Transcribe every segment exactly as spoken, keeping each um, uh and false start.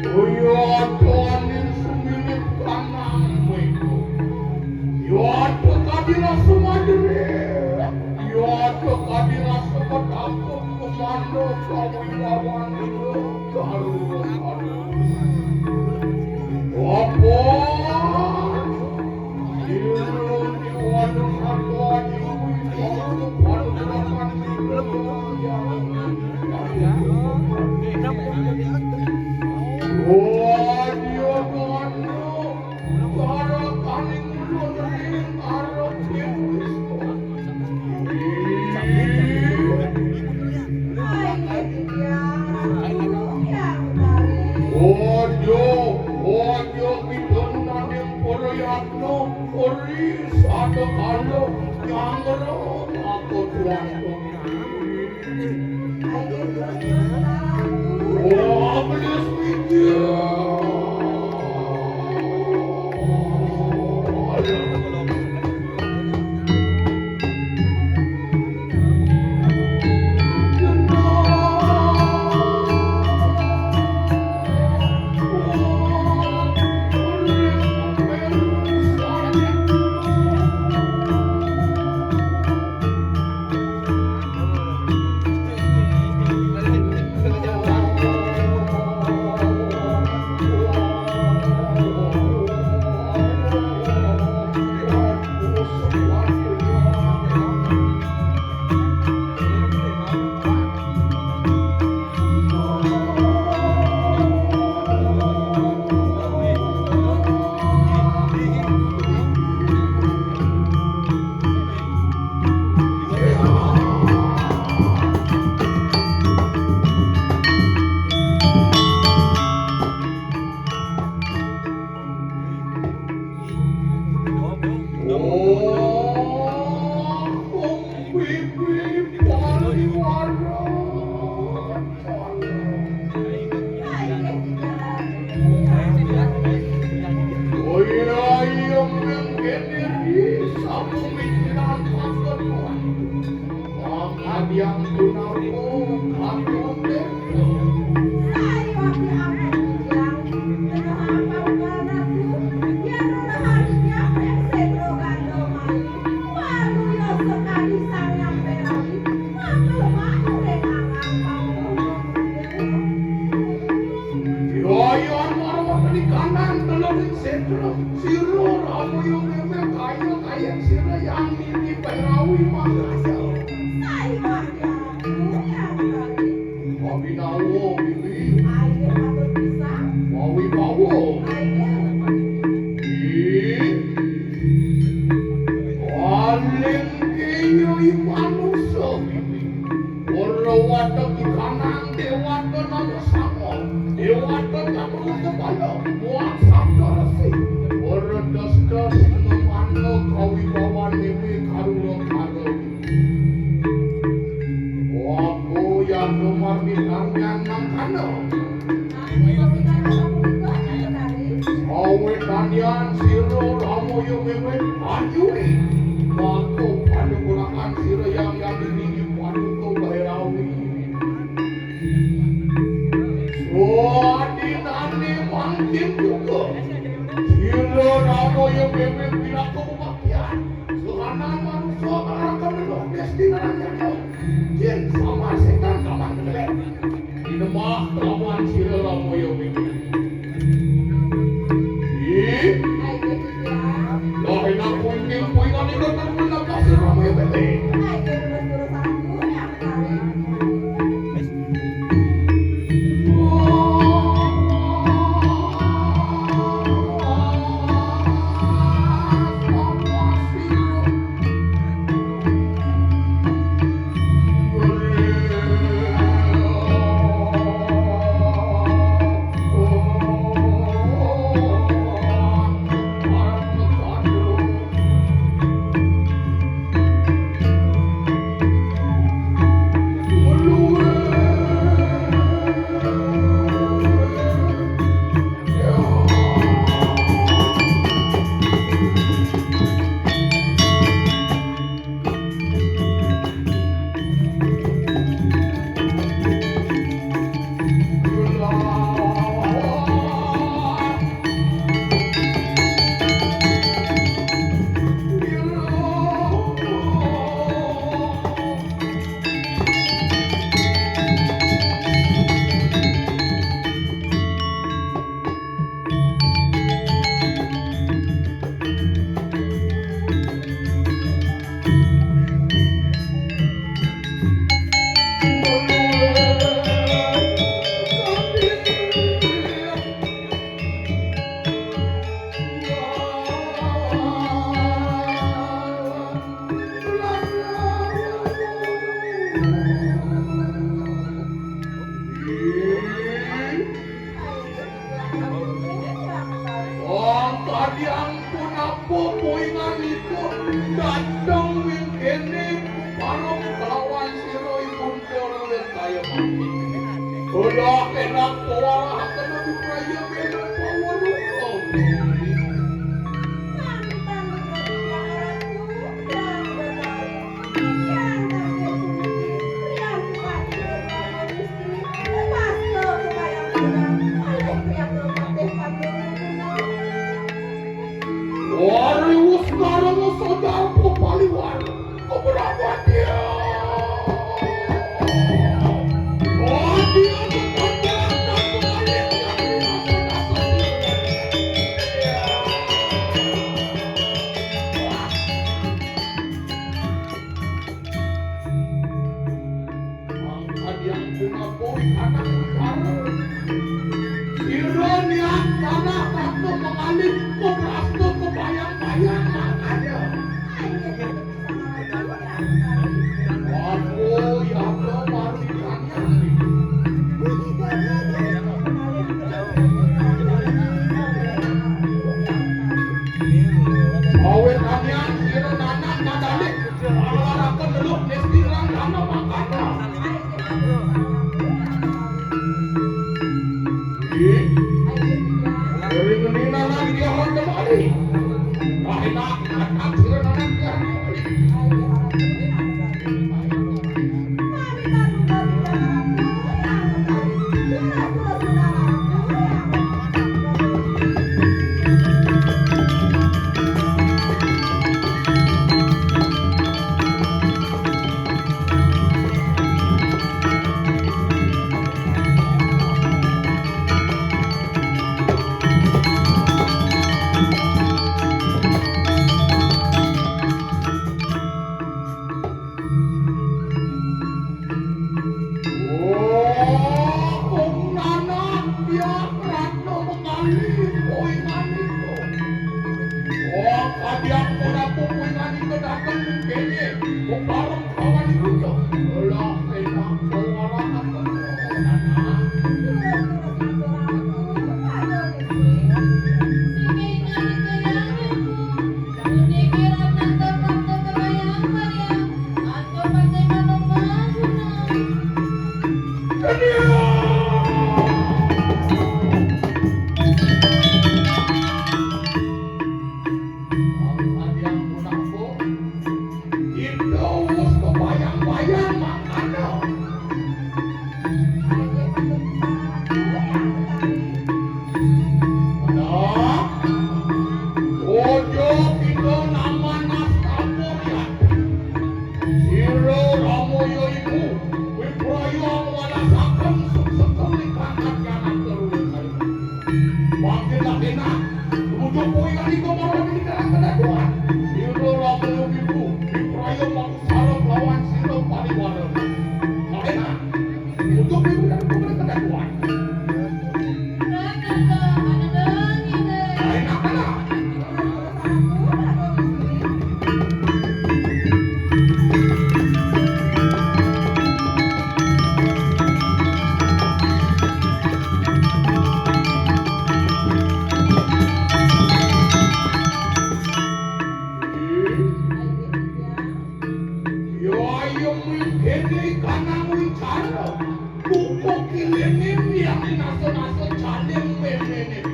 Yadane sumilik kanang meno. Yada kadi rasa madere. Yada kadi rasa matakut kemana kawibawan karo. Apa? Ojo, ojo, kita nanding para yatna, ori sadakala nyanggra aku tuan. Wah, belas mikir. Yoyon marwateni kanang telung ing sedra. Sira Rama ya meme kaya kaya sira yang nini Bhairawi mangrasa. Sai wahya. Abinawa bibi. Ayo matur pisan. Mawi bawa. Ayo. Ih. Paling kaya manusa bibi. Ora watek ikanang dewata nama sama. Dewata catur kepala. Muat sabda resi. Ora des-des nemana kawibawan meme karula karo. Waku yang nomor bintang yang mangkana. Awit tanian sira Rama ya meme anyuwi. Maka panugrahan sira yang yang diringi paduka Bhairawi. Swadinane mangkin juga. Sira Rama ya meme pinaka pematian. Suhanan manusa kalakan menuh desti naraka. Jin sama setan kaman kedelek. Dinemah kelawan sira Rama ya meme. Ih. Lah enak kuing-kuingan iku temen apa sira Rama ya meme. Yang punapa kuinganipun dateng mingkene parem kelawan sira ibun Dara kaya mangkin. Ulah enak powarahakena bipraya kena paweruh. Mantan Ratu Yang Betari, Yang Tangkil Puniki, Yang Bupati Dharma Istri, Pasta Kebayang-Bayang, Alih Priapta Patih Panjung Guna. Wariwus karena saudara Paliwar. Sira niat tanah ratu mengalih kubrastu kebayang-bayang makanya. Aku yata baru ditanya. Awit tanian sira nanak nadalik ngalaraken deluk nesti lan dana makana. Ih, ring ngenina nang diahan kembali. Kaina anak sira nanak diahan kembali. Oh, Nana, dia Ratna Mekali, kowe maniko. Oh, kadiang ora kowe maniko dateng kene. Kok bareng kawan iku yo. Lah, enak, kok ora ketemu, Nana. Kita wis kebayang-bayang makana. Nah, ojo kita naman nastapa liat. Sira Rama ya iku, wipraya ngwalasaken suksesul ing pangkat nyanak terus. Mangkin lah enak, rujuk kuwi kali kok malah ini kena kena kuat. Sira Rama ya iku, wipraya mangusara lawan sira pariwara. Lah enak. Untuk minggu dan bukan kedatuan. Lain apa lah? Ya ayo mingkene kanang wicara. Buku kilene yang nasa-nasa jaling memene.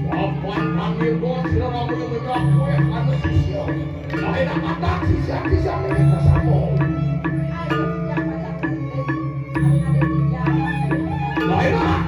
Papan panirga sira ramu yang menyerah kue anu sisya. Lain angkatan sisya-sisya ini bersama. Lain lah.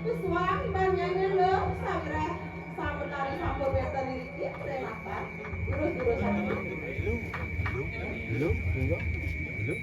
Wis wani ban nyanyi lho, sawireh sampun tari sampun wénten ngriki, prematan. Durus-durus saja. Belum, belum, belum.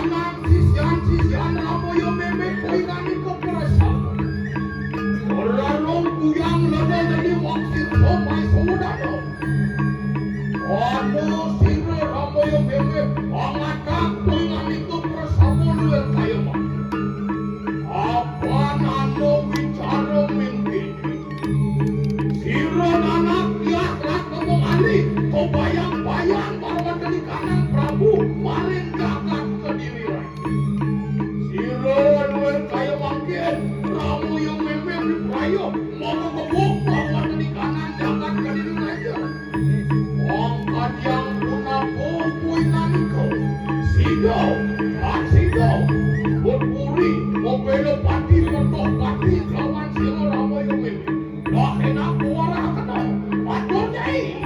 Sisian-sisian Rama Mémé kuwi nganti kepresan. Ora rong kuyang lene dadi wong sirsa mai sawedana. Ana sira Rama Mémé pangatak kuwi nganti kepresan luwih kaya mah. Apa nano wicara mingkini? Sira nanak yah lan ngomong ali, kebayang-bayang marang Kanang Prabu maring jagat Kediri Raja. Sira luwih kaya mangkin, Rama Mémé wipraya, monggo kebuk marang Kanang jagat Kediri Raja. Wong kadiang punapa kuwi nalika sida, ah, sida, Bud Puri, Mobelo Pati, Petok Pati, lawan sira Rama Mémé. Lah enak kuwarah kena. Matur, Nyai.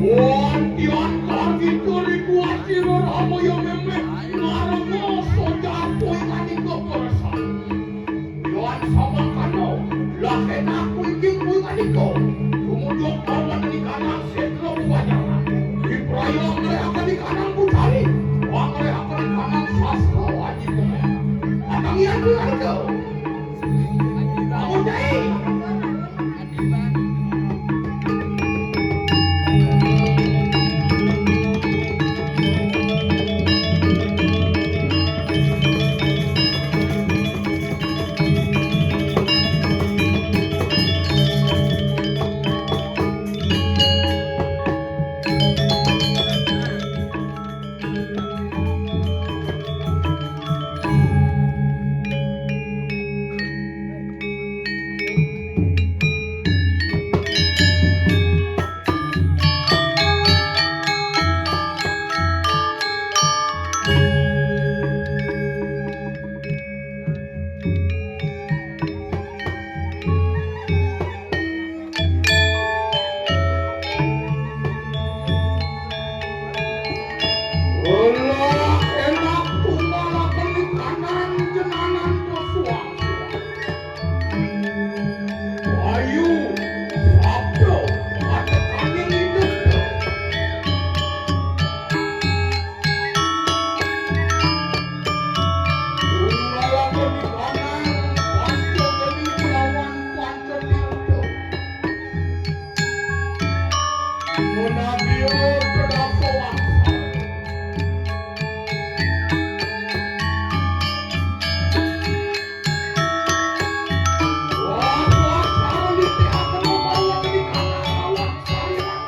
Wantian kargita rikuwasi Rama Mémé ngarenga sojar kuwi nganti kepresan. Yan samangkana, lah enak kuwi kuwi nganti ko. Tumujuk marang Kanang Setra Bubanyaran. Wipraya ngrehake Kanang Pucari, ngrehake Kanang Sastra Aji Pemena. Atang yan kuwi nganti ko. Bangun, Nyai. Olah enak tunggalaken kanan jenanan pesuang-suang. Ayu, sabda, katekaning idup. Tunggalaken kanan, panca geni lawan panca tirta. Menawi kedah sowan. Wah, wah, sareng nitihake mawon di kanan lawan sareng.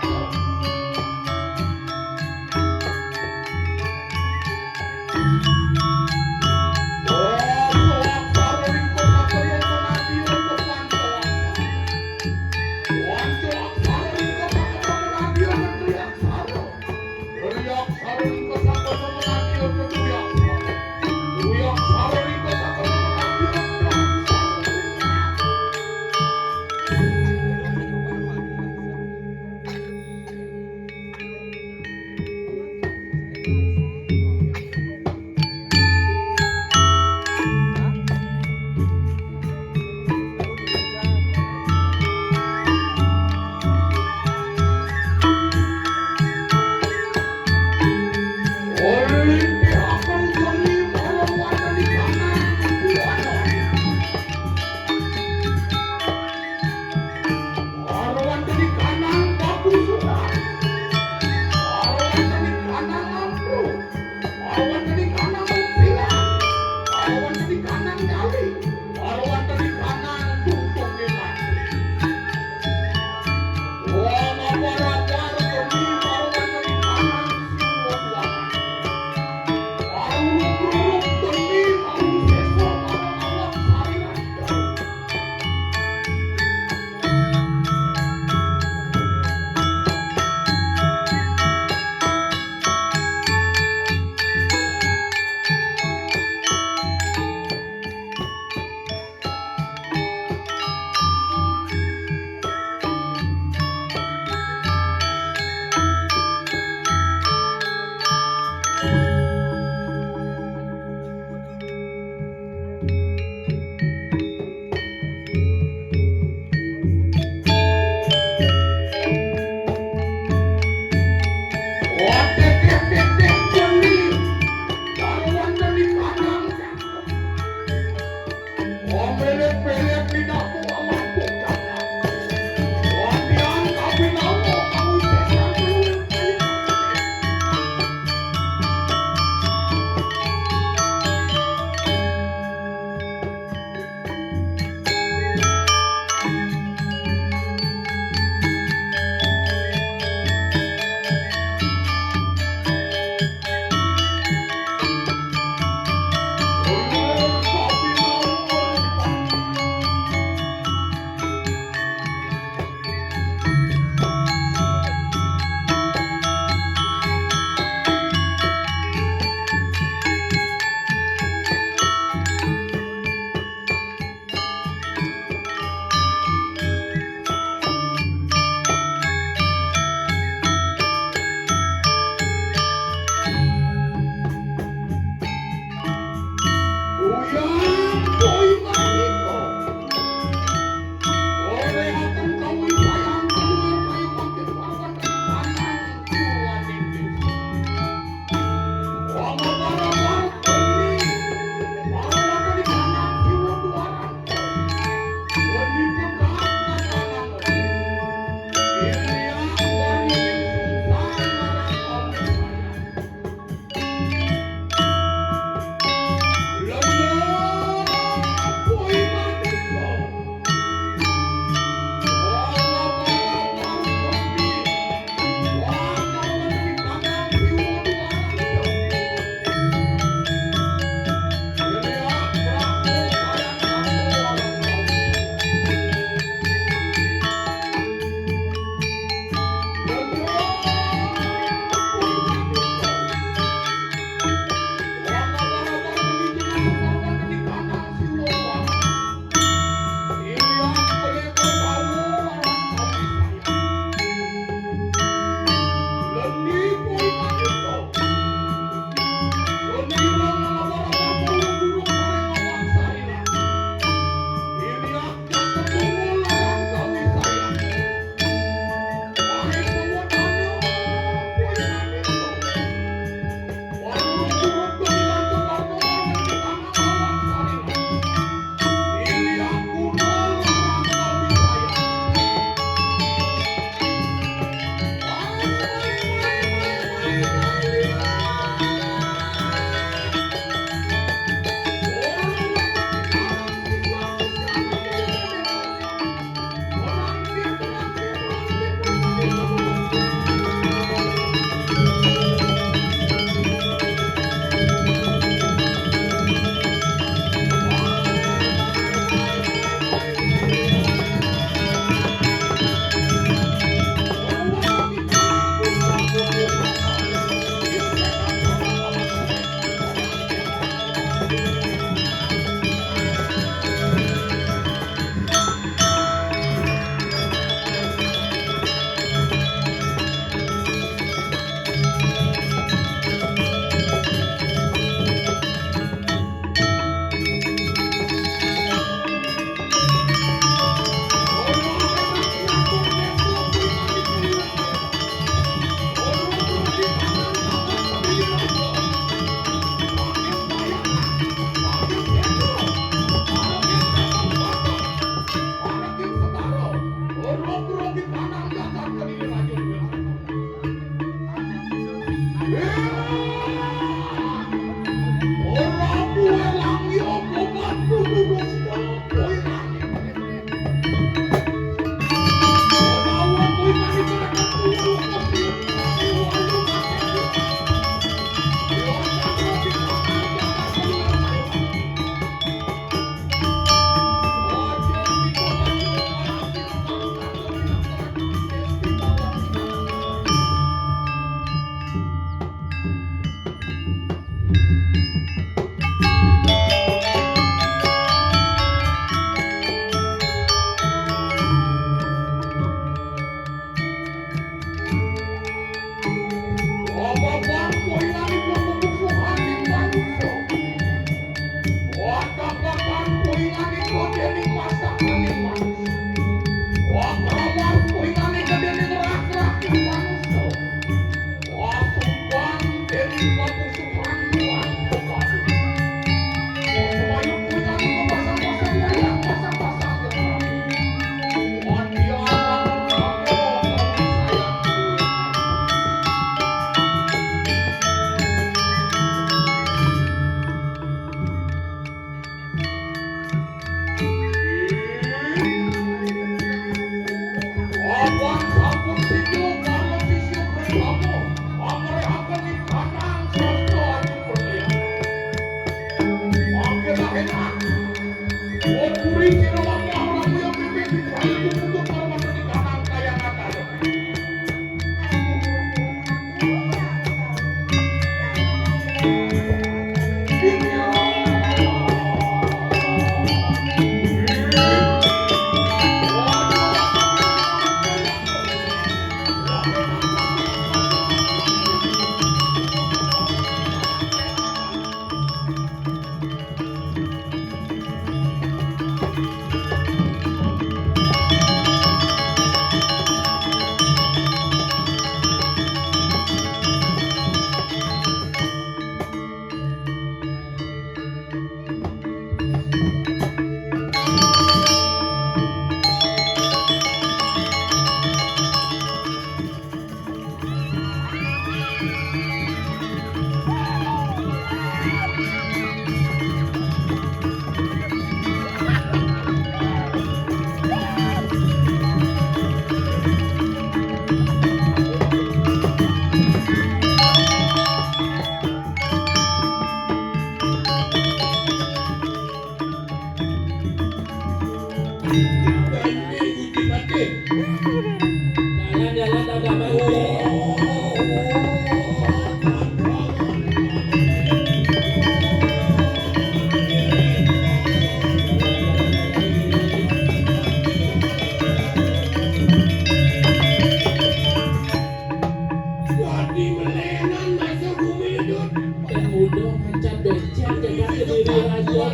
Dadi melenan masuk bumi, Dut. Yang udah macam becek, jagat Kediri Raja.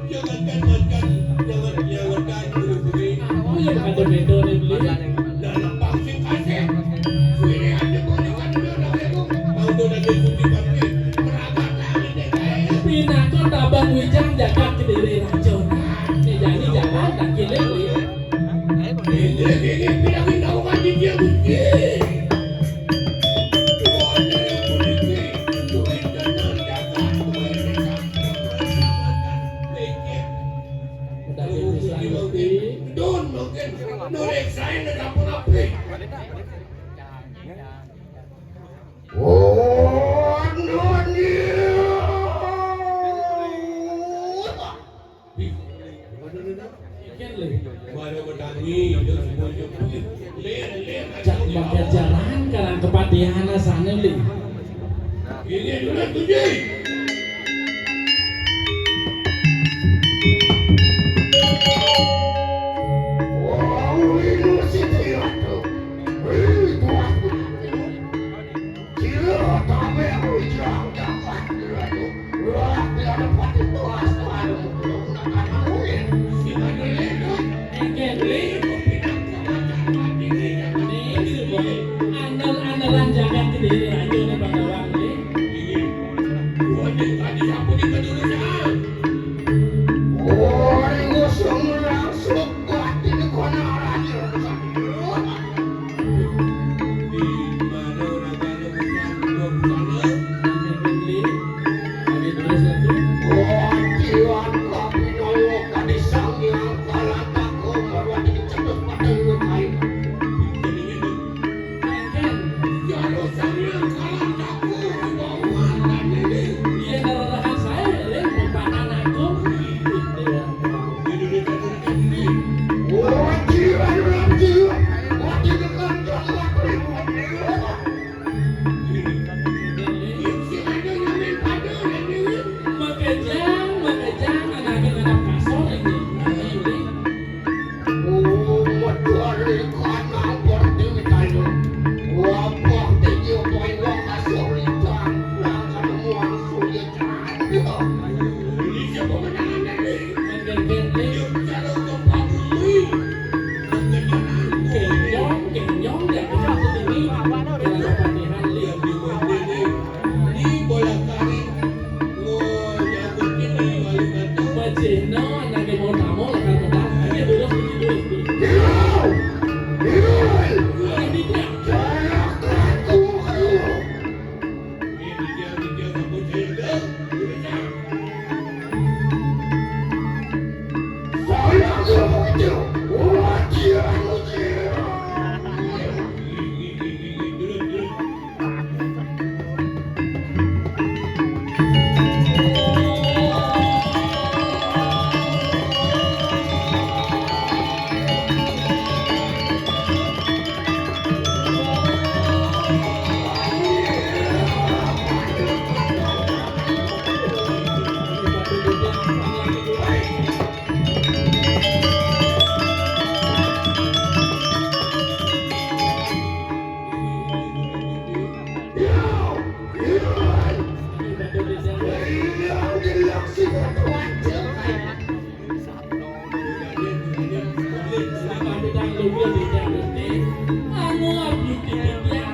Jangankan macam, jangan, jangankan bumi. Apa yang kata beda ni, beli? Dalam pangsit kasih. Sini ada boneka dulu, dah bego. Mau tu dah diikuti pasti. Meragak tangan dia, kayak. Pinaka tabang wijang jagat Kediri Raja. Ni jadi jalan tak kira, beli. Ini, ini, bilangin tahu kan dia, beli. Don mungkin. Don eksain dan apa-apa. Oh, Don. Cak pakai jalan karang kepatihan sana, Li. Ini dulu tujuh. Wow, ini si Piatu. Ini tuan. Andalan jagat Kediri Raja nih, Bang Dawang nih. Anu abdi titipnya,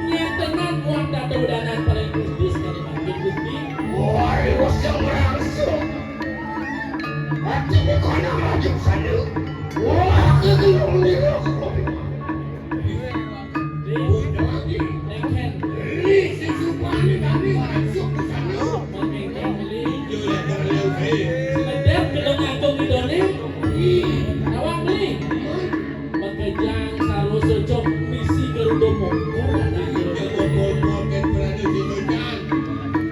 nyéténan uang datudanan paling Gusti, sekali mangkin Gusti. Wah, iwas yang langsung. Hati di kona wajib sana. Wah, kegelung di rokok. Ini si Supani kami masuk ke sana. Sedap gedung agung di Doni. Ih, awak beli. Makejang sarua socok misi Garuda Mongkol. Garuda Mongkol kan berani di Tujan.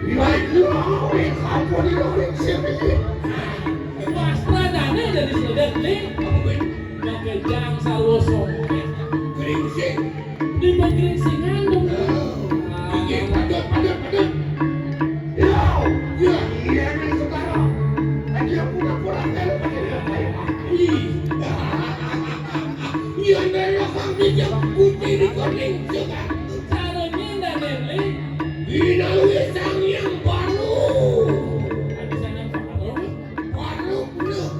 Iya, iya, iya, ampun, iya, iya, siapa sih? Wastradana jadi sedap, Li. Apa, Bun? Makejang sarua songket. Geringsing. Di pagringsingan dong. Inggih, padut, padut, padut. Yo, ya, iya, nang sekarang. Aja pura-pura kayak pakai apa ya, Pak? Ih. Iya, nang lokang bijak putih di kuning juga. Caranya ndak, Li? Ina luwih sang yang baru. Ada sana baru. Baru, bener.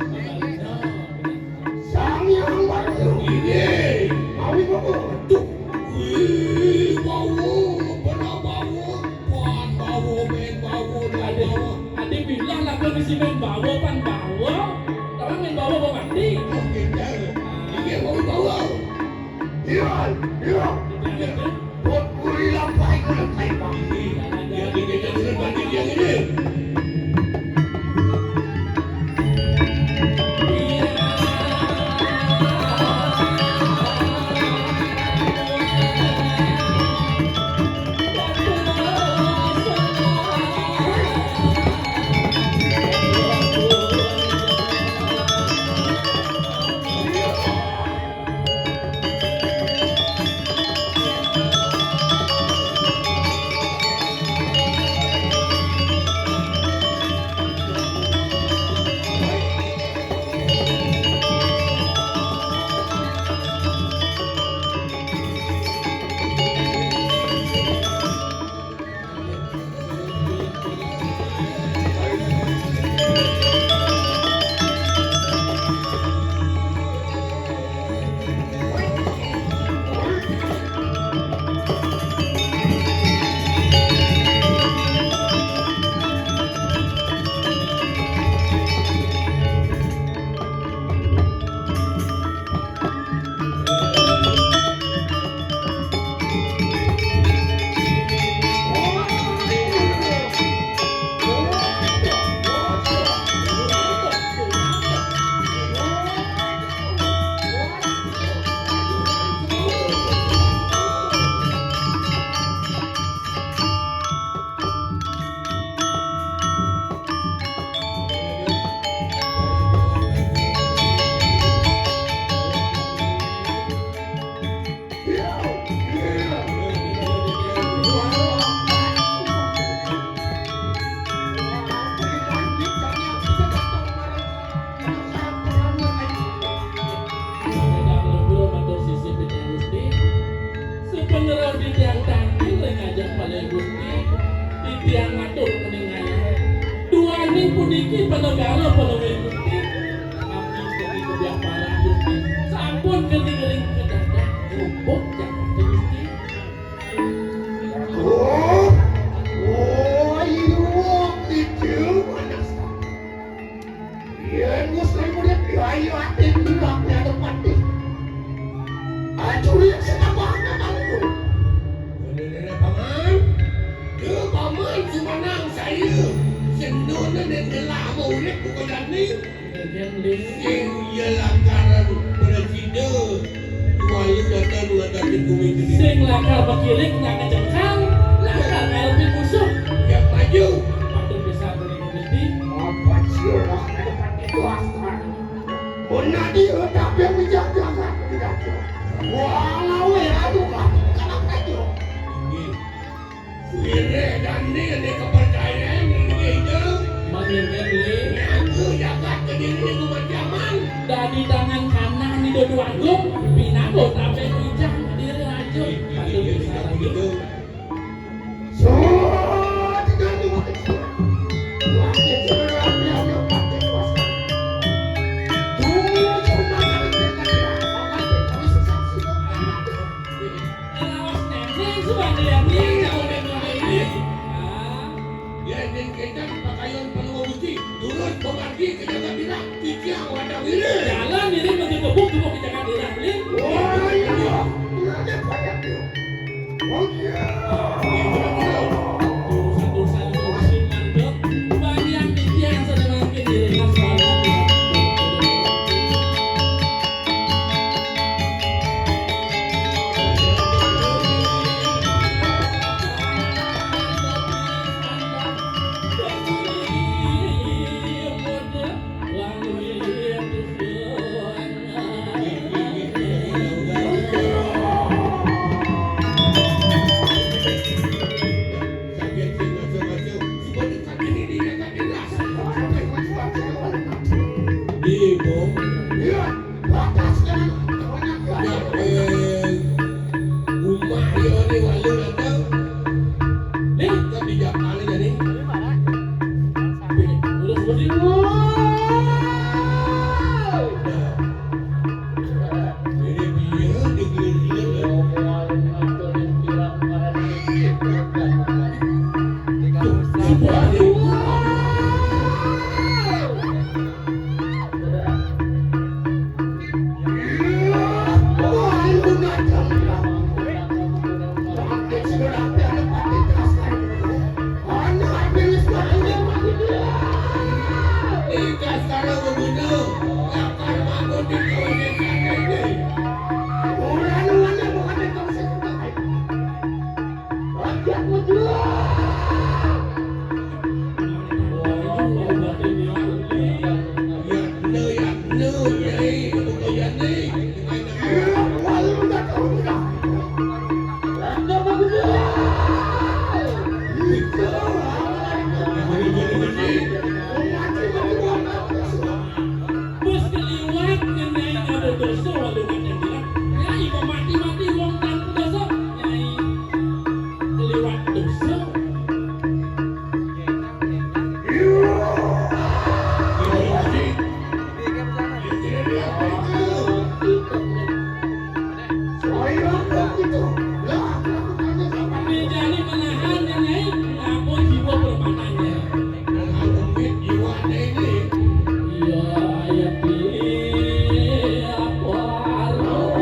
Sang Hyang Baru. Inggih. Mawi bawa. Duh. Wih, bawa, bener bawa. Pan bawa, men bawa, dan bawa. Adi bilang lah kau misi men bawa, pan bawa. Orang men bawa, bawa mati. Oh, gitu. Inggih, mawi bawa. Iya, iya. Iya. Buat gurila baik udah kayak Bang. Iya, iya, iya, iya, iya, iya, iya. Matur sisip titiang Gusti. Sapangrauh titiang tangkil ring ajeng Palih Gusti, titiang matur paningayang. Duaning puniki panegara palungguh Gusti. Abdi kadi kebiaparan Gusti. Sampun kadi ngering kedadak jumbuh Jakarta Gusti. Oh, oh, iya, gitu, panas. Yén wis urip, ayo ati tulak di adepan. Aja Kulit sing tambah memang tu. Paman, ke paman sumanang saya. Senun dan jelah mau urip bukan jani. Sing iya lakaran prasida, walu datan ngadatin bumi gedé. Sing lakar makilik nang ngecengkang, lakar ngarepin musuh. Ya maju. Patut bisa beli rezeki. Apa sirah depan itu akan? Mun nadi tapi menjaga tidak. Wah, lawe anu kan, kalah aja. Inggih. Wiré dané né kepercayaan nggih Ida. Mangké beli. Nyangga jagat kediri kumat jaman. Dadi tangan kanan di Dodo Agung, pinanggo tapék ujang diri raja. Iya, iya, iya, iya, begitu. Lawas nénéng suwandéané jauh nénéng. Ah. Yén ning kéncang pakayun perlu nguji, durus pemargi ke jagat dirah, titiang wadang wiré. Jalan ini mesti bebuk-bebuk ke jagat dirah, beli. Oh iya. Iya, iya, iya. Oh iya. Dosa-dosa itu mesti mandek. Bagian titiang sudah makin diri. Ibu. Iya. Batas dengan banyak. Ya, eh, umah ya ni walu datang. Ni kan di Jakarta ni jadi. Udah seperti ini dia di keliling. Tuh, si Bali. Wis keliwat ngenai ngabo dosa walu kacang bilang. Nyai kok mati-mati wong tanpa dosa. Nyai keliwat dosa. Mejane menahan, Nyai, ngapun jiwa permanannya. Menahan demit jiwane ini. Iya, iya, iya, apa arep?